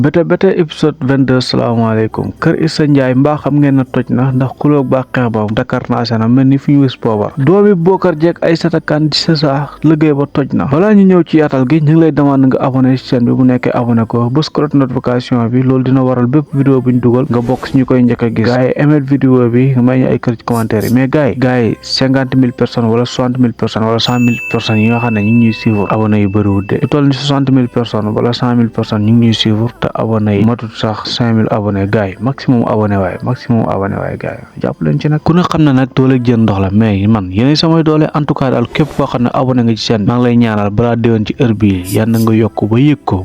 bete épisode 22 salaamaaleykum kër Issa Ndiaye mbaa xam ngeen na toj na ndax xulóog baa xeex ba Dakar naase na mel ni fi ñu wis poobar doomi Bokar Jeeg Aïssata Kane di sa liggéey ba toj na balaa ñu ñëw ci yaatal gi ñu ngi lay demande nga abonné ci chaîne bi bu nekkee abonné ko bës cloche notification bi loolu dina waral bépp vidéo bu ñu dugal nga bokk si ñu koy njëkk a gis gars yi aimé vidéo bi nga may ñu ay kër ci commentaire yi mais gars yi 50,000 personnes wala 60,000 personnes wala 100,000 personnes yi nga xam ne ñu ngi ñuy suivre abonné yu bëriwul de lu toll ni 60,000 personnes wala 100,000 personnes ñu ngi ñuy suivre te abonné yi matut sax 5,000 abonné gars yi maximum abonné waaye gars yi jàpp leen ci nag ku ne xam ne nag doole jën ndox la mais man yéen samay doole en tout cas daal képp koo xam ne abonné nga ci seen maa ngi lay ñaanal balaa déwén ci heure bi yàlla na nga yokk ba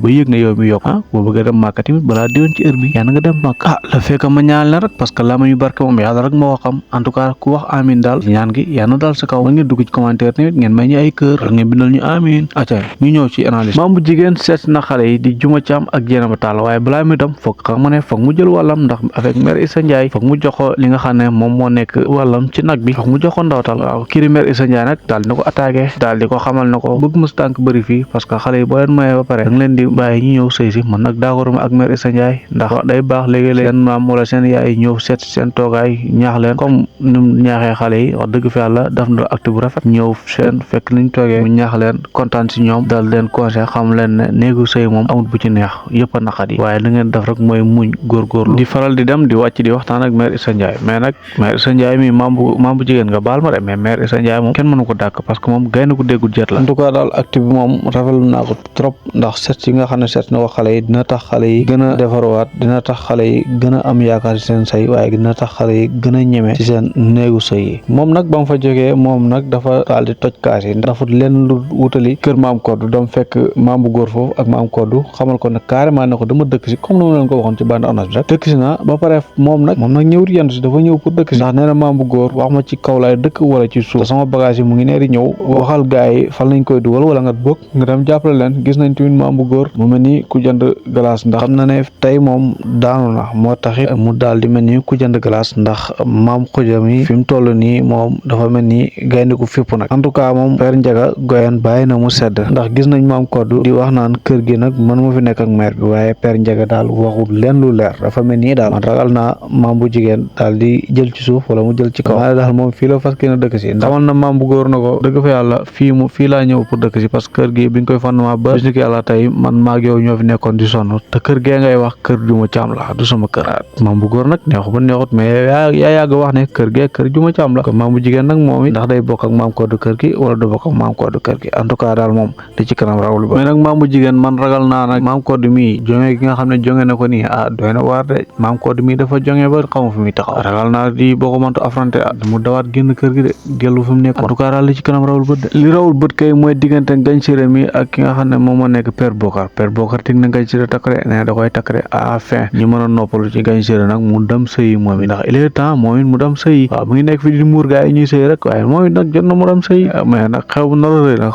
yëg ne yow mi yokk boo bëggee dem màkk tamit balaa déwén ci heure bi yàlla na nga dem màkk la fekk ma ñaanal la rek parce que la ma ñu barke moom yàlla rek moo ko xam en tout cas ku wax amin daal ñaan gi yàlla na daal sa kaw ngeen dugg ci commentaire tamit ngeen may ñu ay kër ngeen bindal ñu amin acca ñu ñëw ci analyse maam bu jigéen seet na xale yi di Juma Caam ak Jeynaba Tall waaye balaa mi tam foog xam nga ne foog mu jël wàllam ndax avec mère Issa Ndiaye foog mu jox ko li nga xam ne moom moo nekk wàllam ci nag bi foog mu jox ko ndawtal waaw kii mère Issa Ndiaye nag daal di ko attaqué daal di ko xamal na ko bëgg mos tànk bëri fii parce que xale yi boo leen mayee ba pare da nga leen di bàyyi ñu ñëw sëy si man nag d'accord ma ak mère Issa Ndiaye ndax day baax léegi-léeg seen maam wala seen yaay ñëw seet seen toogaay ñaax leen comme ni mu ñaaxee xale yi wax dëgg fi yàlla daf na acte bu rafet ñëw seen fekk niñ toogee mu ñaax leen kontaan si ñoom daal leen conseil xam leen ne néegu sëy moom amul bu ci neex yëpp a naqat yi waaye da ngeen def rek mooy muñ góorgóorlu di faral di dem di wàcc di waxtaan ak mère Issa Ndiaye mais nag mère Issa Ndiaye mi maam bu jigéen nga baal ma de mais mère Issa Ndiaye moom kenn mënu ko dàkk parce que moom gaynde ko déggul jet la en tout cas daal acte bi moom rafetlu naa ko trop ndax seet yi nga xam ne seet na ko xale yi dina tax xale yi gën a defarwaat dina tax xale yi gën a am yaakaar ci seen sëy waaye dina tax xale yi gën a ñeme ci seen néegu sëy yi moom nag ba mu fa jógee moom nag dafa daal di toj kaas yi dafa leen lu wutali kër maam koddu dam fekk maam bu góor foofu ak maam koddu xamal ko ne carrément ne ko dama dëkk si comme na leen ko waxoon ci bande annonce bi rek dëkk si na ba pare moom nag ñëwut yendu si dafa ñëw pour dëkk si ndax nee na maam bu góor wax ma ci kaw laay dëkk wala ci suuf sama bagage yi mu ngi nee di ñëw waxal gars yi fan lañ koy dugal wala nga bëgg nga dem jàppale leen gis nañ tamit maam bu góor mu mel ni ku jënd glace ndax xam na ne tey moom daanu na moo taxit mu daal di mel ni ku jënd glace ndax maam xuja mi fi mu toll nii moom dafa mel ni gaynde ku fépp nag en tout cas moom Père Ndiaga Goyane bàyyi na mu sedd ndax gis nañ maam koddu di wax naan kër gi nag man ma fi nekk ak maire bi waaye Père Ndiaga daal waxul leen lu leer dafa mel nii daal man ragal naa maam bu jigéen daal di jël ci suuf wala mu jël ci kaw daal moom fii la fas na dëkk si xamal na maam bu góor na ko dëgg fa yàlla fii laa ñëw pour dëkk si parce que kër gi biñ koy fondement ba bis ni ki yàlla tey man maag yow ñoo fi nekkoon di sonn te kër gee ngay wax kër Juma Caam la du sama kër maam bu góor nag neexu ba neexut mais yaa yàgg wax ne kër gee kër Juma Caam la kon maam bu jigéen nag moom it ndax day bokk ak maam koddu kër gi wala du bokk ak maam koddu kër gi en tout cas daal moom di ci kanam rawul ba mais nag maam bu jigéen man ragal naa nag maam koddu mii jonge gi nga xam ne jonge na ko nii doy na waar de maam koddu mii dafa jonge ba xamu fi muy taxaw ragal naa di boo ko mënta affronté mu dawaat génn kër gi de dellu fi mu nekk en tout cas daal li ci kanam rawul bët de li rawul bët kay mooy diggante Ngagne Séré mi ak ki nga xam ne moom moo nekk Père Bokar tig na Ngagne Séré takkare nee da koy takkare à fin ñu mën a noppalu ci Ngagne Séré nag mu dem sëyi moom it ndax il est temps moom it mu dem sëyi waaw mu ngi nekk fi di muur gaa yi ñuy sëyi rek waaye moom it nag jot na mu dem sëyi mais nag xew bu nar a rëy nag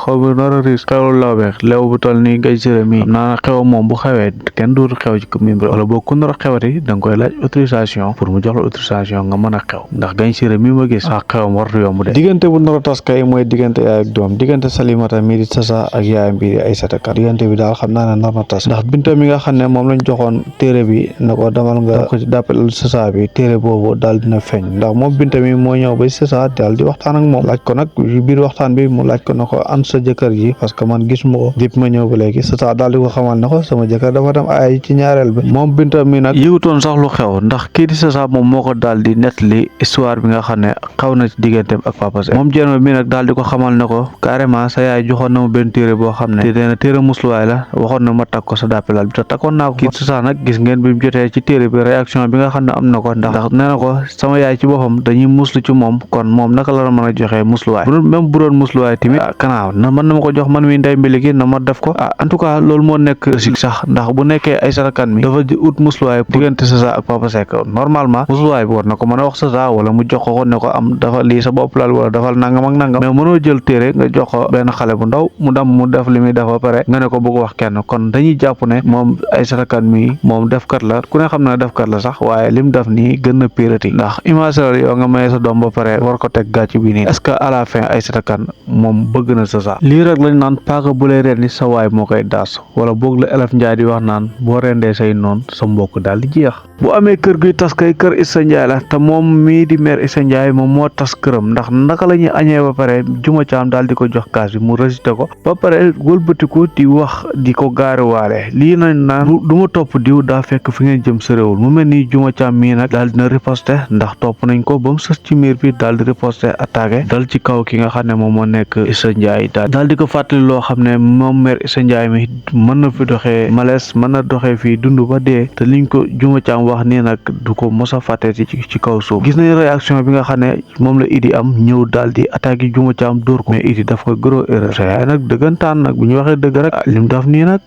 xew law beex leew bu toll ni Ngagne Séré mi naa xew moom bu xewee kenn dootu xew ci commune bi wala boo ku nar a xewati da nga koy laaj autorisation pour mu jox la autorisation nga mën a xew ndax Ngagne Séré mi ma gis sax xewam wartu yomb de diggante bu nar a tas kay mooy diggante yaay ak doom diggante Salimata mi di Sasa ak yaayam bi di Aïssata Kane diggante bi daal xam naa ne nar na tas ndax Binta mi nga xam ne moom lañ joxoon téere bi na ko demal nga ko ci dàppal Sasa bi téere boobu daal dina feeñ ndax moom Binta mi moo ñëw ba Sasa daal di waxtaan ak moom laaj ko nag biir waxtaan bi mu laaj ko na ko an sa jëkkër ji parce que man gisuma ko depuis ma ñëw ba léegi Sasa daal di ko xamal ne ko sama jëkkër dafa dem ay ci ñaareel bi moom Binta mi nag yëgutoon sax lu xew ndax kii di Sasa moom moo ko daal di nettali histoire bi nga xam ne xaw na ci digganteem ak Papa Seck moom Jeynaba mi nag daal di ko xamal ne ko carrément sa yaay joxoon na ma benn téere boo xam ne dina téere musluwaay la waxoon na ma takk ko sa dàppelal bi te takkoon naa ko kii Sasa nag gis ngeen bi mu jotee ci téere bi réaction bi nga xam ne am na ko ndax nee na ko sama yaay ci boppam dañuy muslu ci moom kon moom naka la mën a joxee musluwaay même bu doon musluwaay tamit kanaaw na mën na ma ko jox man mi ndey mbili gi na ma def ko en tout cas loolu moo nekk si sax ndax bu nekkee fekkee Aïssata Kane mi dafa ut musluwaay diggante Sasa ak Papa Seck normalement musluwaay bi war na ko mën a wax Sasa wala mu jox ko ne ko am dafa lii sa bopp lal wala dafal nangam ak nangam mais mënoo jël téere nga jox ko benn xale bu ndaw mu dem mu def li muy def ba pare nga ne ko bëgg wax kenn kon dañuy jàpp ne moom Aïssata Kane mi moom defkat la ku ne xam na defkat la sax waaye lim def nii gën na pirati ndax imaginer yow nga maye sa doom ba pare war ko teg gàcc bi nii est-ce que à la fin Aïssata Kane moom bëgg na Sasa lii rek lañ naan paaka bu lay rendi sa waay moo koy daas wala boog la Elaf Njaay di wax naan boo rendee say noon sa mbokk daal di jeex bu amee kër guy tas kay kër Issa Ndiaye la te moom mii di maire Issa Ndiaye moom moo tas këram ndax naka la ñuy añee ba pare Juma Caam daal di ko jox kaas bi mu récité ko ba pare wëlbatiku di wax di ko gaariwaale lii nañ naan du ma topp diw daa fekk fi ngeen jëm sa réewul mu mel ni Juma Caam mii nag daal dina riposte ndax topp nañ ko ba mu sës ci miir bi daal di riposte attaqué dal ci kaw ki nga xam ne moom moo nekk Issa Ndiaye daal di ko fàttali loo xam ne moom maire Issa Ndiaye mi mën na fi doxee malaise mën na doxee fii dund ba dee te liñ ko Juma Caam wax nii nag du ko mos a fàtte ci kaw suuf gis nañ réaction bi nga xam ne moom la Idi am ñëw daal di attaqué Juma Caam dóor ko mais Idi daf ko gros erreur sa yaay nag dëggantaan nag bu ñu waxee dëgg rek lim daf nii nag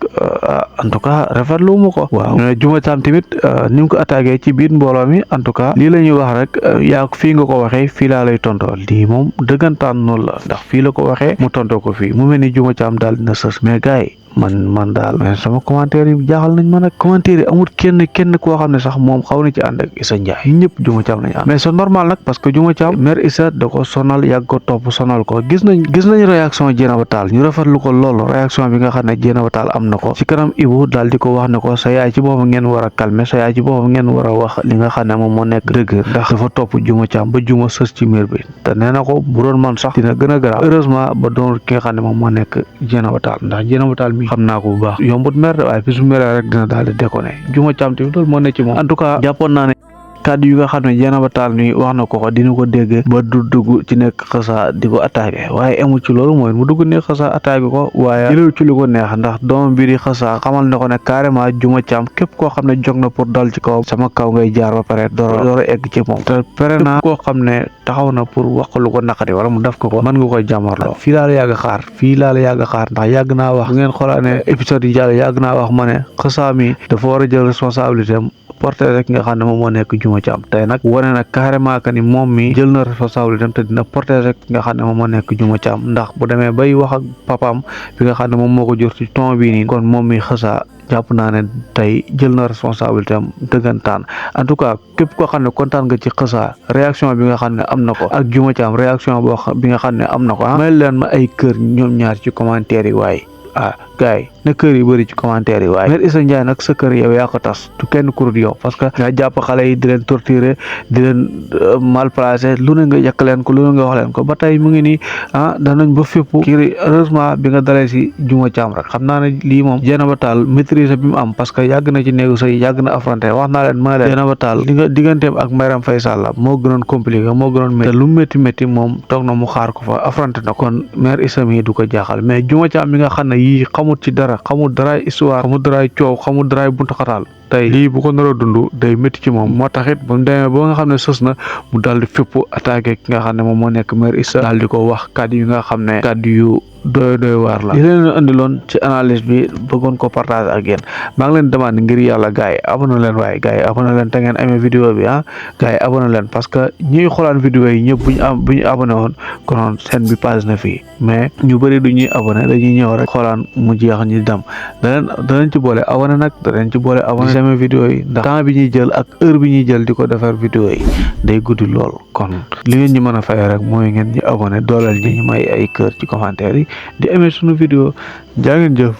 en tout cas rafetlu mu ko waaw Juma Caam tamit ni mu ko attaqué ci biir mbooloo mi en tout cas lii la ñuy wax rek yaa fii nga ko waxee fii laa lay tontoo lii moom dëggantaan noonu la ndax fii la ko waxee mu tontoo ko fii mu mel ni Juma Caam daal dina sës mais gars yi man daal mais sama commentaire yi jaaxal nañ ma nag commentaire yi amul kenn koo xam ne sax moom xaw na ci ànd ak Issa Ndiaye ñëpp Juma Caam lañ ànd mais c'est normal nag parce que Juma Caam maire Issa da ko sonal yàgg ko topp sonal ko gis nañ réaction Dieynaba Tall ñu rafetlu ko loolu réaction bi nga xam ne Dieynaba Tall am na ko ci kanam Ibou daal di ko wax ne ko sa yaay ci boppam ngeen war a calmer sa yaay ci boppam ngeen war a wax li nga xam ne moom moo nekk dëgg ndax dafa topp Juma Caam ba Juma sës ci miir bi te nee na ko bu doon man sax dina gën a garaaw heureusement ba doon ki nga xam ne moom moo nekk Dieynaba Tall ndax Dieynaba Tall mi xam naa ko bu baax yombut mer waaye fi su meree rek dina daal di déconné Juma Caam tamit loolu moo nekk ci moom en tout cas jàppoon naa ne kàddu yu nga xam ne Dieynaba Tall ni wax na ko dina ko dégg ba du dugg ci nekk Xassa di ko attaqué waaye amul ci loolu mooy mu dugg nekk Xassa attaqué ko waaye jëlew ci lu ko neex ndax doomam bi di Xassa xamal ne ko ne carrément Juma Caam képp koo xam ne jóg na pour dal ci kaw sama kaw ngay jaar ba pare door a egg ci moom te pare naa koo xam ne taxaw na pour wax lu ko naqari wala mu def ko mën nga koy jàmmarloo fii laa la yàgg a xaar ndax yàgg naa wax bu ngeen xoolaane épisode yi jàll yàgg naa wax ma ne Xassa mi dafa war a jël responsabilité am porté rek nga xam ne moom moo nekk Juma Caam tey nag wane na carrément que ni moom mi jël na responsabilité te dina porté rek nga xam ne moom moo nekk Juma Caam ndax bu demee bay wax ak papaam bi nga xam ne moom moo ko jur ci ton bii nii kon moom mi Xassa jàpp naa ne tey jël na responsabilité am dëggantaan en tout cas képp koo xam ne kontaan nga ci Xassa réaction bi nga xam ne am na ko ak Juma Caam réaction bi nga xam ne am na ko may leen ma ay kër ñoom ñaar ci commentaire yi waaye gars yi na kër yi bëri ci commentaire yi waaye maire Issa Ndiaye nag sa kër yow yaa ko tas du kenn kurut yow parce que nga jàpp xale yi di leen torturer di leen malplacer lu ne nga yàq leen ko lu ne nga wax leen ko ba tey mu ngi nii danañ ba fépp kii heureusement bi nga dalee si Juma Caam rek xam naa ne lii moom Dieynaba Tall maîtrise bi mu am parce que yàgg na ci néegu sëy yàgg na affronté wax naa leen ma leen Dieynaba Tall li nga digganteem ak Marième Faye Sall moo gënoon compliqué moo gënoon métti te lu métti moom toog na mu xaar ko fa affronté na kon maire Issa mi du ko jaaxal mais Juma Caam mi nga xam ne yii xamut ci dara xamul daraay histoire xamul daraay coow xamul daraay buntu xataal tey lii bu ko nar a dund day métti ci moom moo taxit ba mu demee ba nga xam ne sës na mu daal di fépp attaqué ki nga xam ne moom moo nekk maire Issa daal di ko wax kàddu yi nga xam ne kàddu yu doy waar la li leen andiloon ci analyse bi bëggoon ko partage ak yéen maa ngi leen demande ngir yàlla gars yi abonné leen waaye gars yi abonné leen te ngeen amee vidéo bi gars yi abonné leen parce que ñuy xoolaan vidéo yi ñëpp bu ñu abonné woon konoon seen bi page na fii mais ñu bëri du ñuy abonné dañuy ñëw rek xoolaan mu jeex ñu dem danañ ci boole abonné nag danañ ci boole abonné sama vidéo yi ndax temps bi ñuy jël ak heure bi ñuy jël di ko defar vidéo yi day guddi lool kon li ngeen ñi mën a fay rek mooy ngeen ñu abonné dooleel ñi ñu may ay kër ci commentaire yi di amee sunu vidéo jaa ngeen jëf